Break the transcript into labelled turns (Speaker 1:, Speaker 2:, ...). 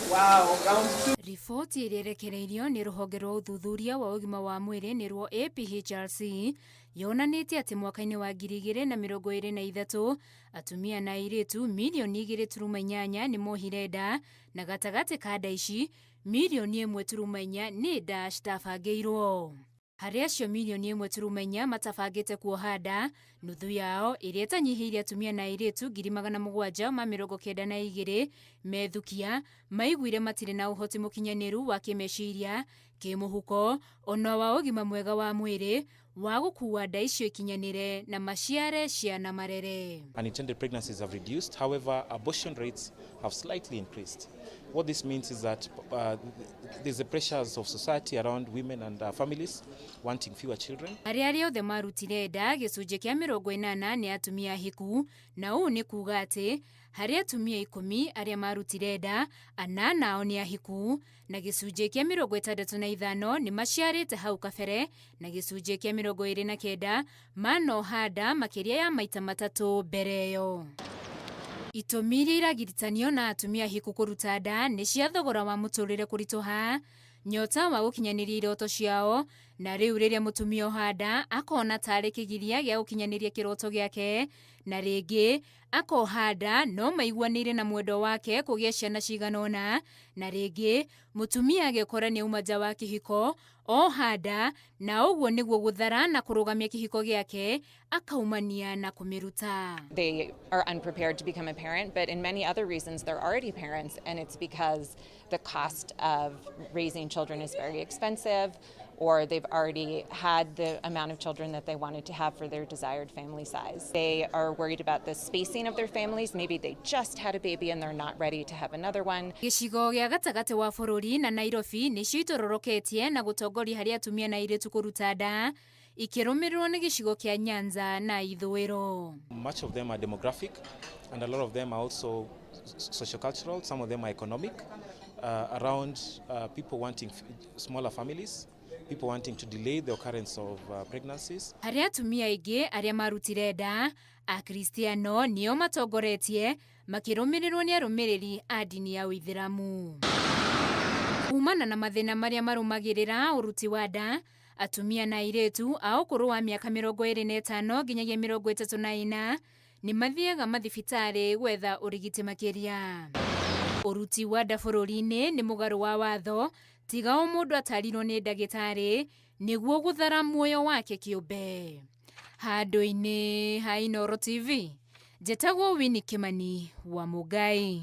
Speaker 1: Riboti ĩrĩa ĩrekereirio nĩ rũhonge rwa ũthuthuria wa ũgima wa mwĩrĩ nĩruo APHRC yonanĩtie atĩ mwaka-inĩ wa 2023 atumia na airĩtu mirioni 2.8 nĩ mohire nda na gatagatĩ ka nda ici mirioni 1.4 nĩ nda citabangĩirwo. Harĩ acio mirioni 1.4 matabangĩte kuoha nda, nuthu yao ĩrĩa ĩtanyihĩire atumia na airĩtu 792,000 methukia maiguire matirĩ na ũhoti mũkinyanĩru wa kĩmeciria, kĩmũhuko ona wa ũgima mwega wa mwĩrĩ wa gũkua nda icio ikinyanĩre na maciare ciana marere.
Speaker 2: Unintended pregnancies have reduced, however, abortion rates have slightly increased. What this means is that there's the pressures of society around women and families wanting fewer children.
Speaker 1: Arĩa arĩa othe marutire nda gĩcunjĩ kĩa 80 nĩ atumia ahiku, na ũũ nĩ kuga atĩ harĩ atumia 10 arĩa marutire nda, 8 ao nĩ ahiku, na gĩcunjĩ kĩa 65 nĩ maciarĩte hau kabere, na gĩcunjĩ kĩa 29 manoha nda makĩria ya maita 3 mbere ĩyo. Itũmi iria iragiritanio na atumia ahiku kũruta nda nĩ cia thogora wa mũtũrĩre kũritũha, nyota wa gũkinyanĩria iroto ciao, na rĩu rĩrĩa mũtumia oha nda akona tarĩ kĩgiria gĩa gũkinyanĩria kĩroto gĩake, na rĩngĩ akoha nda no maiguanĩire na mwendwa wake kũgĩa ciana cigana ũna, na rĩngĩ mũtumia agekora nĩ auma nja wa kĩhiko oha nda, na ũguo nĩguo gũthara na kũrũgamia kĩhiko gĩake akaumania na kũmĩruta.
Speaker 3: They are unprepared to become a parent, but in many other reasons they're already parents, and it's because the cost of raising children is very expensive, or they've already had the amount of children that they wanted to have for their desired family size. They are worried about the spacing of their families. Maybe they just had a baby and they're not ready to have another one.
Speaker 1: Gĩcigo gĩa gatagatĩ wa bũrũri na Nairobi nĩcio itororoketie na gũtongoria harĩ atumia na airĩtu kũruta nda, ikĩrũmĩrĩrwo nĩ gĩcigo kĩa Nyanza na Ithũĩro.
Speaker 2: Much of them are demographic, and a lot of them are also sociocultural. Some of them are economic, around people wanting smaller families, people wanting to delay the occurrence of pregnancies.
Speaker 1: Harĩ atumia aingĩ arĩa marutire nda, Akristiano nĩo matongoretie makĩrũmĩrĩrwo nĩ arũmĩrĩri a ndini ya Ũithĩramu. Kumana na mathĩna marĩa marũmagĩrĩra ũruti wa nda, atumia na airĩtu a ũkũrũ wa mĩaka 25 nginyagia 34 nĩ mathiaga mathibitarĩ gwetha ũrigiti makĩria. Ũruti wa nda bũrũri-inĩ nĩ mũgarũ wa watho, tiga o mũndũ atarirwo nĩ ndagĩtarĩ nĩguo gũthara muoyo wake kĩũmbe. Handũ-inĩ ha Inooro TV, njĩtagwo Winnie Kimani wa Mũngai.